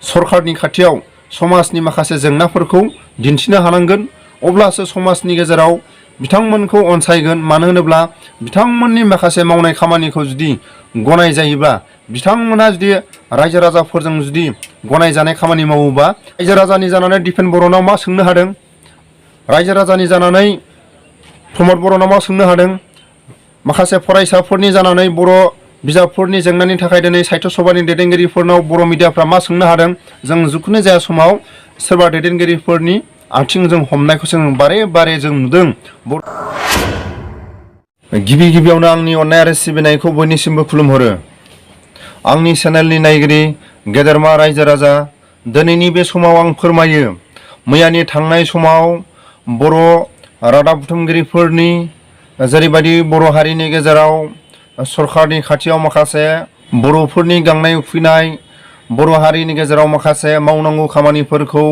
सरकारनि खाथियाव समाजनि माखासे जेंनाफोरखौ दिन्थिनो हानांगोन। अब्लासो समाजनि गेजेराव बिथांमोनखौ अनसायगोन। मानो होनोब्ला बिथांमोननि माखासे मावनाय खामानिखौ जुदि गनाय जायोब्ला, बिथांमोना जुदि रायजो राजाफोरजों जुदि गनायजानाय खामानि मावोबा, रायजो राजानि जानानै दिपेन बर'नाव मा सोंनो हादों, रायजो राजानि जानानै प्रमद बर'नाव मा सोंनो हादों, माखासे फरायसाफोरनि जानानै बर' बिजाबफोरनि जेंनानि थाखाय दिनै साहित्य सभानि दैदेनगिरिफोरनाव बर' मिडियाफ्रा मा सोंनो हादों। जों जिखुनु जाया समाव सोरबा दैदेनगिरिफोरनि आथिं जों हमनायखौ जों बारे बारे जों नुदों। गिबि गिबियावनो आंनि अननाय आरो सिबिनायखौ बयनिसिमबो खुलुमहरो। आंनि चेनेलनि नायगिरि गेदेरमा रायजो राजा, दिनैनि बे समाव आं फोरमायो, मैयानि थांनाय समाव बर' रादाब बुथुमगिरिफोरनि जेरैबायदि बर' हारिनि गेजेराव सरकारनि खाथियाव माखासे बर'फोरनि गांनाय उखैनाय, बर' हारिनि गेजेराव माखासे मावनांगौ खामानिफोरखौ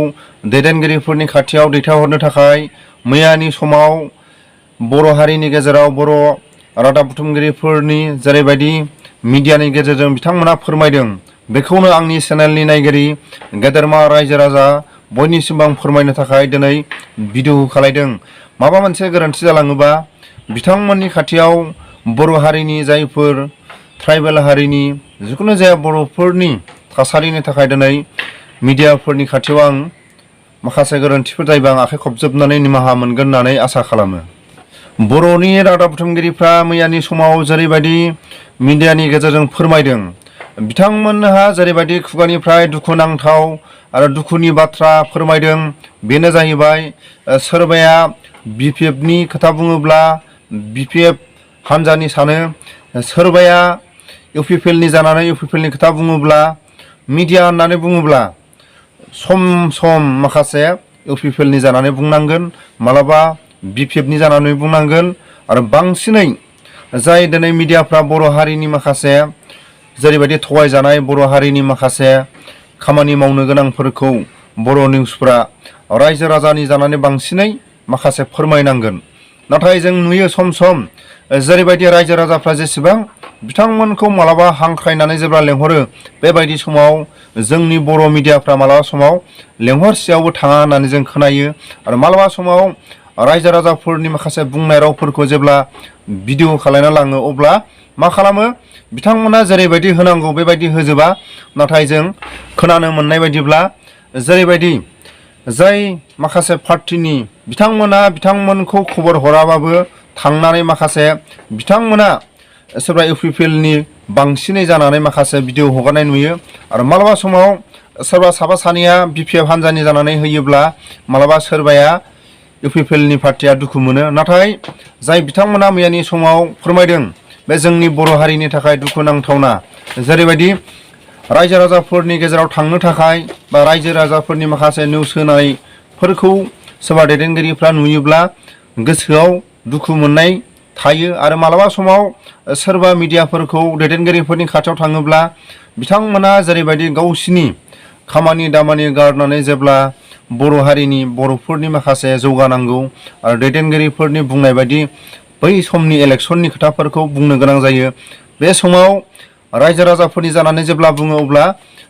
दैदेनगिरिफोरनि खाथियाव दैथायहरनो थाखाय मैयानि समाव बर' हारिनि गेजेराव बर' रादाब बुथुमगिरिफोरनि जेरैबायदि मिडियानि गेजेरजों बिथांमोना फोरमायदों, बेखौनो आंनि चेनेलनि नायगिरि गेदेरमा रायजो राजा बयनिसिमबो आं फोरमायनो थाखाय दिनै भिडिअ खालायदों। माबा मोनसे गोरोन्थि जालाङोबा बिथांमोननि खाथियाव बर' हारिनि जायफोर ट्राइबेल हारिनि जिखुनु जाया बर'फोरनि थासारिनि थाखाय दिनै मिडियाफोरनि खाथियाव आं माखासे गोरोन्थिफोर जायोबा आं आखाइ खबजोबनानै निमाहा मोनगोन होननानै आसा खालामो। बर'नि रादाब बुथुमगिरिफ्रा मैयानि समाव जेरैबायदि मिडियानि गेजेरजों फोरमायदों, बिथांमोनहा जेरैबायदि खुगानिफ्राय दुखुनांथाव आरो दुखुनि बाथ्रा फोरमायदों, बेनो जाहैबाय सोरबाया BPFनि खोथा बुङोब्ला BPF हान्जानि सानो, सोरबाया UPPLनि जानानै UPPLनि खोथा बुङोब्ला, मिडिया होननानै बुङोब्ला सम सम माखासे UPPLनि जानानै बुंनांगोन, मालाबा BPFनि जानानै बुंनांगोन। आरो बांसिनै जाय दिनै मिडियाफ्रा बर' हारिनि माखासे जेरैबायदि थगायजानाय बर' हारिनि माखासे खामानि मावनो गोनांफोरखौ बर' निउसफ्रा रायजो राजानि जानानै बांसिनै माखासे फोरमायनांगोन। नाथाय जों नुयो सम सम जेरैबायदि रायजो राजाफ्रा जेसेबां बिथांमोनखौ मालाबा हांख्रायनानै जेब्ला लेंहरो, बेबायदि समाव जोंनि बर' मिडियाफ्रा मालाबा समाव लेंहरसेयावबो थाङा होननानै जों खोनायो। आरो मालाबा समाव रायजो राजाफोरनि माखासे बुंनाय रावफोरखौ जेब्ला भिडिअ खालायना लाङो, अब्ला मा खालामो, बिथांमोना जेरैबायदि होनांगौ बेबायदि होजोबा। नाथाय जों खोनानो मोननाय बायदिब्ला जेरैबायदि जाय माखासे पार्टिनि बिथांमोनखौ खबर हराबाबो थांनानै माखासे बिथांमोना सोरबा UPPLनि बांसिनै जानानै माखासे भिडिअ हगारनाय नुयो। आरो मालाबा समाव सोरबा साफा सानैया BPF हान्जानि जानानै होयोब्ला मालाबा सोरबाया UPPLनि पार्टिया दुखु मोनो। नाथाय जाय बिथांमोना मैयानि समाव फोरमायदों, बे जोंनि बर' हारिनि थाखाय दुखुनांथावना। जेरैबायदि रायजो राजाफोरनि गेजेराव थांनो थाखाय बा रायजो राजाफोरनि माखासे निउस होनायफोरखौ सोरबा दैदेनगिरिफ्रा नुयोब्ला गोसोआव दुखु मोननाय थायो। आरो मालाबा समाव सोरबा मिडियाफोरखौ दैदेनगिरिफोरनि खाथियाव थाङोब्ला बिथांमोना जेरैबायदि गावसिनि खामानि दामानि गारनानै जेब्ला बर' हारिनि बर'फोरनि माखासे जौगानांगौ आरो दैदेनगिरिफोरनि बुंनाय बायदि बै समनि इलेक्सननि खोथाफोरखौ बुंनो गोनां जायो, बे समाव रायजो राजाफोरनि जानानै जेब्ला बुङो, अब्ला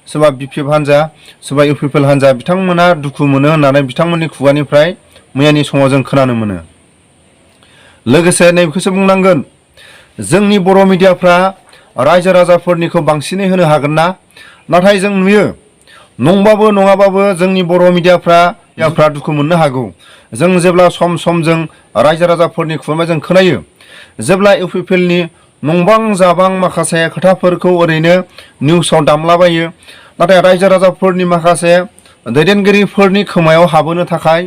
सोरबा BPF हान्जा, सोरबा UPPL हान्जा बिथांमोना दुखु मोनो होननानै बिथांमोननि खुगानिफ्राय मैयानि समाव जों खोनानो मोनो। लोगोसे नैबेखौसो बुंनांगोन, जोंनि बर' मिडियाफ्रा रायजो राजाफोरनिखौ बांसिनै होनो हागोन ना? नाथाय जों नुयो, नंबाबो नङाबाबो जोंनि बर' मिडियाफ्रा दुखु मोननो हागौ। जों जेब्ला सम सम जों रायजो राजाफोरनि खुगानिफ्राय जों खोनायो, जेब्ला UPPLनि नंबां जाबां माखासे खोथाफोरखौ ओरैनो निउसाव दामलाबायो, नाथाय रायजो राजाफोरनि माखासे दैदेनगिरिफोरनि खोमायाव हाबहोनो थाखाय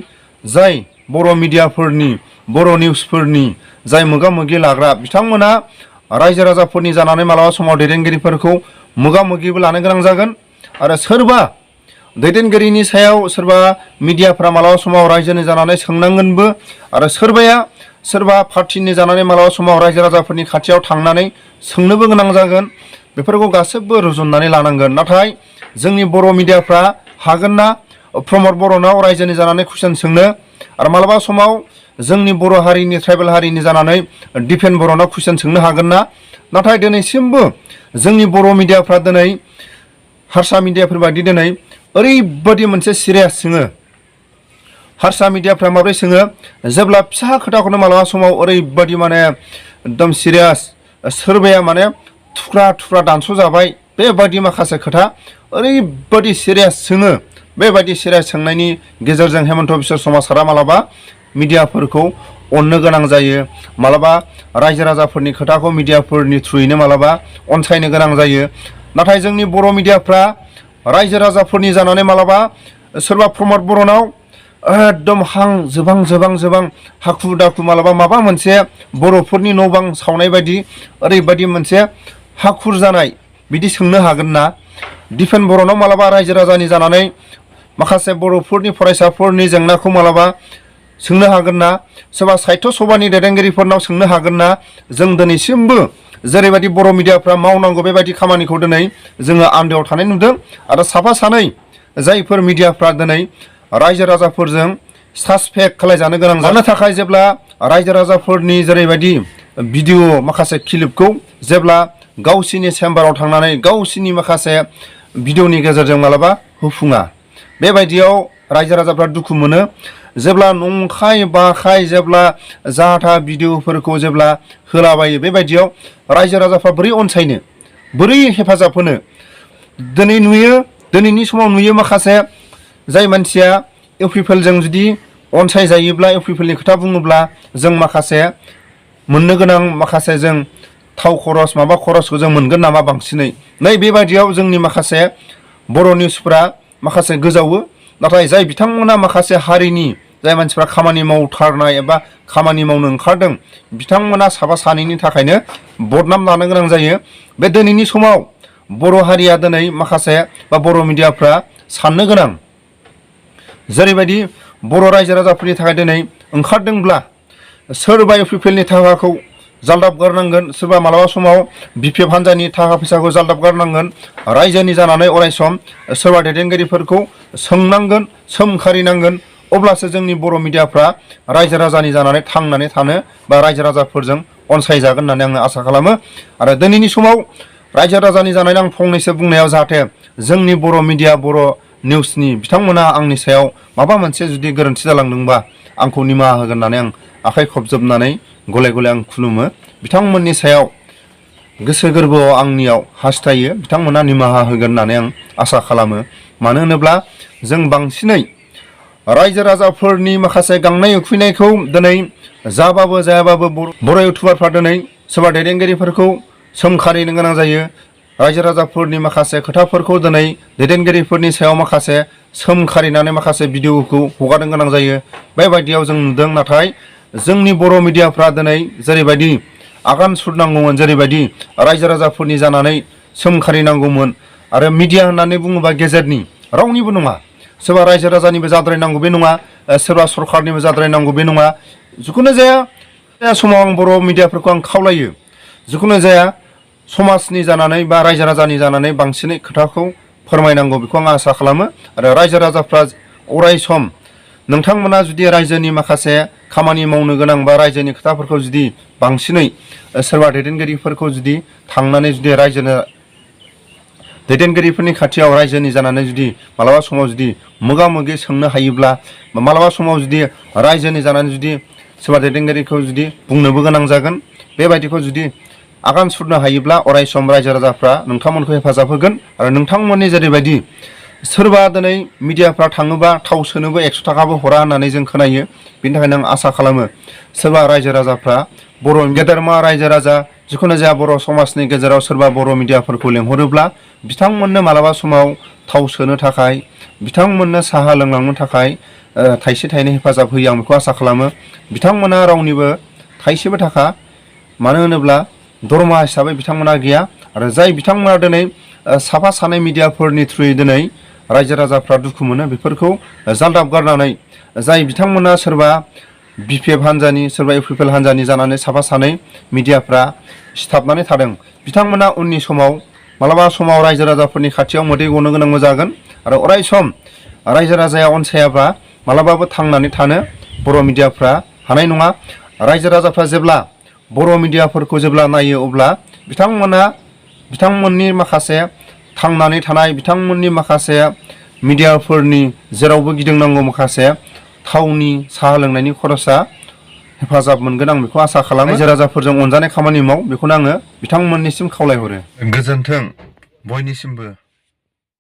जाय बर' मिडियाफोरनि बर' निउसफोरनि जाय मोगा मोगि लाग्रा, बिथांमोना रायजो राजाफोरनि जानानै मालाबा समाव दैदेनगिरिफोरखौ मोगा मोगिबो लानो गोनां जागोन। आरो सोरबा दैदेनगिरिनि सायाव सोरबा मिडियाफ्रा मालाबा समाव रायजोनि जानानै सोंनांगोनबो। आरो सोरबा पार्टिनि जानानै मालाबा समाव रायजो राजाफोरनि खाथियाव थांनानै सोंनोबो गोनां जागोन। बेफोरखौ गासैबो रुजुननानै लानांगोन। नाथाय जोंनि बर' मिडियाफ्रा हागोन ना प्रमद बर'नाव रायजोनि जानानै कुइसन सोंनो? आरो मालाबा समाव जोंनि बर' हारिनि ट्राइबेल हारिनि जानानै दिपेन बर'नाव कुइसन सोंनो हागोन ना? नाथाय दिनैसिमबो जोंनि बर' मिडियाफ्रा दिनै हारसा मिडियाफोर बायदि दिनै ओरैबायदि मोनसे सिरियास सोङो हारसा मिडियाफ्रा माब्रै सोङो जेब्ला फिसा खोथाखौनो मालाबा समाव ओरैबायदि माने एकदम सिरियास सोरबाया माने थुख्रा थुख्रा दानस' जाबाय बेबायदि माखासे खोथा ओरैबायदि सिरियास सोङो बेबायदि सिरियास सोंनायनि गेजेरजों हेमन्त बिश्व शर्मारा मालाबा मिडियाफोरखौ अननो गोनां जायो मालाबा रायजो राजाफोरनि खोथाखौ मिडियाफोरनि थ्रुयैनो मालाबा अनसायनो गोनां जायो नाथाय जोंनि बर' मिडियाफ्रा रायजो राजाफोरनि जानानै मालाबा सोरबा प्रमद बर'नाव एकदम हां जोबां हाखु दाखु मालाबा माबा मोनसे बर'फोरनि न' बां सावनाय बायदि ओरैबायदि मोनसे हाखुर जानाय बिदि सोंनो हागोन ना दिफेन बर'नाव मालाबा रायजो राजानि जानानै माखासे बर'फोरनि फरायसाफोरनि जेंनाखौ मालाबा सोंनो हागोन ना सोरबा साहित्य सभानि दैदेनगिरिफोरनाव सोंनो हागोन ना जों दिनैसिमबो जेरैबायदि बर' मिडियाफ्रा मावनांगौ बेबायदि खामानिखौ दिनै जोङो आन्दोआव थानाय नुदों आरो साफा सानै जायफोर मिडियाफ्रा दिनै रायजो राजाफोरजों सासपेक्ट खालायजानो गोनां जानो थाखाय जेब्ला रायजो राजाफोरनि जेरैबायदि भिडिअ माखासे क्लिपखौ जेब्ला गावसिनि चेम्बाराव थांनानै गावसिनि माखासे भिडिअनि गेजेरजों मालाबा होफुङा बेबायदियाव रायजो राजाफ्रा दुखु मोनो जेब्ला नंखाय बाखाय जेब्ला जाथा भिडिअफोरखौ जेब्ला होलाबायो बेबायदियाव रायजो राजाफ्रा बोरै अनसायनो बोरै हेफाजाब होनो दिनैनि समाव नुयो माखासे जाय मानसिया इउपिपिएलजों जुदि अनसायजायोब्ला इउपिपिएलनि खोथा बुङोब्ला जों माखासे मोननो गोनां माखासे जों थाव खरस माबा खरसखौ जों मोनगोन नामा बांसिनै नै बेबायदियाव जोंनि माखासे बर' निउसफ्रा माखासे गोजावो नाथाय जाय बिथांमोना माखासे हारिनि जाय मानसिफ्रा खामानि मावथारनाय एबा खामानि मावनो ओंखारदों बिथांमोना साफा सानैनि थाखायनो बदनाम लानो गोनां जायो बे दिनैनि समाव बर' हारिया दिनै माखासे बा बर' मिडियाफ्रा साननो गोनां जेरैबायदि बर' रायजो राजाफोरनि थाखाय दिनै ओंखारदोंब्ला सोरबा इउपिपिएलनि थाखाखौ जालदाब गारनांगोन सोरबा मालाबा समाव बिपिएफ हान्जानि थाखा फैसाखौ जालदाब गारनांगोन रायजोनि जानानै अरायसम सोरबा दैदेनगिरिफोरखौ सोंनांगोन सोमखारिनांगोन अब्लासो जोंनि बर' मिडियाफ्रा रायजो राजानि जानानै थांनानै थानो बा रायजो राजाफोरजों अनसायजागोन होननानै आङो आसा खालामो आरो दिनैनि समाव रायजो राजानि जानानै आं फंनैसो बुंनायाव जाहाथे जोंनि बर' मिडिया बर' निउसनि बिथांमोना आंनि सायाव माबा मोनसे जुदि गोरोन्थि जालांदोंबा आंखौ निमाहा होगोन होननानै आं आखाइ खबजोबनानै गले गले आं खुलुमो बिथांमोननि सायाव गोसो गोरबोआव आंनियाव हास्थायो बिथांमोना निमाहा होगोन होननानै आं आसा खालामो मानो होनोब्ला जों बांसिनै रायजो राजाफोरनि माखासे गांनाय उखैनायखौ दिनै जाबाबो जायाबाबो बर' इउटुबारफ्रा दिनै सोरबा दैदेनगिरिफोरखौ सोमखारिनो गोनां जायो रायजो राजाफोरनि माखासे खोथाफोरखौ दिनै दैदेनगिरिफोरनि सायाव माखासे सोमखारिनानै माखासे भिडिअखौ हगारनो गोनां जायो बेबायदियाव जों नुदों नाथाय जोंनि बर' मिडियाफ्रा दिनै जेरैबायदि आगान सुरनांगौमोन जेरैबायदि रायजो राजाफोरनि जानानै सोमखारिनांगौमोन आरो मिडिया होननानै बुङोबा गेजेरनि रावनिबो नङा सोरबा रायजो राजानिबो जाद्रायनांगौ बे नङा सोरबा सरखारनिबो जाद्रायनांगौ बे नङा जिखुनु जाया समाव आं बर' मिडियाफोरखौ आं खावलायो जिखुनु जाया समाजनि जानानै बा रायजो राजानि जानानै बांसिनै खोथाखौ फोरमायनांगौ बेखौ आं आसा खालामो आरो रायजो राजाफ्रा अराय सम नोंथांमोना जुदि रायजोनि माखासे खामानि मावनो गोनां बा रायजोनि खोथाफोरखौ जुदि बांसिनै सोरबा दैदेनगिरिफोरखौ जुदि थांनानै जुदि रायजोनो दैदेनगिरिफोरनि खाथियाव रायजोनि जानानै जुदि मालाबा समाव जुदि मोगा मोगि सोंनो हायोब्ला मालाबा समाव जुदि रायजोनि जानानै जुदि सोरबा दैदेनगिरिखौ जुदि बुंनोबो गोनां जागोन बेबायदिखौ जुदि आगान सुरनो हायोब्ला अराय सम रायजो राजाफ्रा नोंथांमोनखौ हेफाजाब होगोन आरो नोंथांमोननि जेरैबायदि सोरबा दिनै मिडियाफ्रा थाङोबा थाव सोनोबो 100 थाखाबो हरा होननानै जों खोनायो बेनि थाखायनो आं आसा खालामो सोरबा रायजो राजाफ्रा बर' गेदेरमा रायजो राजा जिखुनु जाया बर' समाजनि गेजेराव सोरबा बर' मिडियाफोरखौ लेंहरोब्ला बिथांमोननो मालाबा समाव थाव सोनो थाखाय बिथांमोननो साहा लोंलांनो थाखाय थाइसे थाइनै हेफाजाब होयो आं बेखौ आसा खालामो बिथांमोना रावनिबो थाइसेबो थाखा मानो होनोब्ला दरमा हिसाबै बिथांमोना गैया आरो जाय बिथांमोना दिनै साफा सानै मिडियाफोरनि थ्रुयै दिनै रायजो राजाफ्रा दुखु मोनो बेफोरखौ जालदाब गारनानै जाय बिथांमोना सोरबा बिपिएफ हान्जानि सोरबा इउपिपिएल हान्जानि जानानै साफा सानै मिडियाफ्रा सिथाबनानै थादों बिथांमोना उननि समाव मालाबा समाव रायजो राजाफोरनि खाथियाव मोदै गनो गोनांबो जागोन आरो अराय सम रायजो राजाया अनसायाब्ला मालाबाबो थांनानै थानो बर' मिडियाफ्रा हानाय नङा रायजो राजाफ्रा जेब्ला बर' मिडियाफोरखौ जेब्ला नायो अब्ला बिथांमोननि माखासे थांनानै थानाय बिथांमोननि माखासे मिडियाफोरनि जेरावबो गिदिंनांगौ माखासे थावनि साहा लोंनायनि खरसा हेफाजाब मोनगोन आं बेखौ आसा खालामो। रायजो राजाफोरजों अनजानाय खामानि माव बेखौनो आङो बिथांमोननिसिम खावलायहरो। गोजोन्थों बयनिसिमबो।